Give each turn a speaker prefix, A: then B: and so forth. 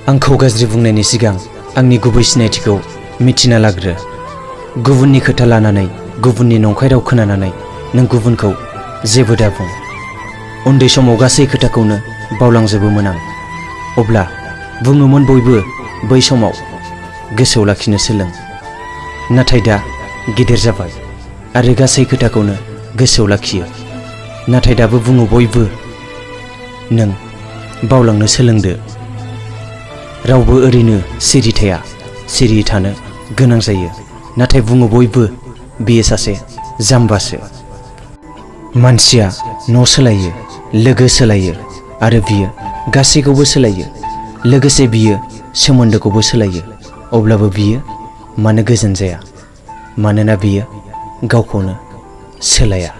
A: आंखौ गाज्रि बुंनायनि सिगां आंनि गुबै सिनायथिखौ मिथिना लाग्रो। गुबुननि खोथा लानानै गुबुननि नंखाय राव खोनानानै नों गुबुनखौ जेबो दाबुं। उन्दै समाव गासै खोथाखौनो बावलांजोबोमोन आं। अब्ला बुङोमोन बयबो बै समाव गोसोआव लाखिनो सोलों। नाथाय दा गिदिर जाबाय आरो गासै खोथाखौनो गोसोआव लाखियो। नाथाय दाबो बुङो बयबो नों बावलांनो सोलोंदो। रावबो ओरैनो सिरि थाया, सिरि थानो गोनां जायो। नाथाय बुङो बयबो बियो सासे जाम्बासो। मानसिया न' सोलायो, लोगो सोलायो आरो बियो गासैखौबो सोलायो। लोगोसे बियो सोमोन्दोखौबो सोलायो। अब्लाबो बियो मानो गोजोन जाया? मानोना बियो गावखौनो सोलाया।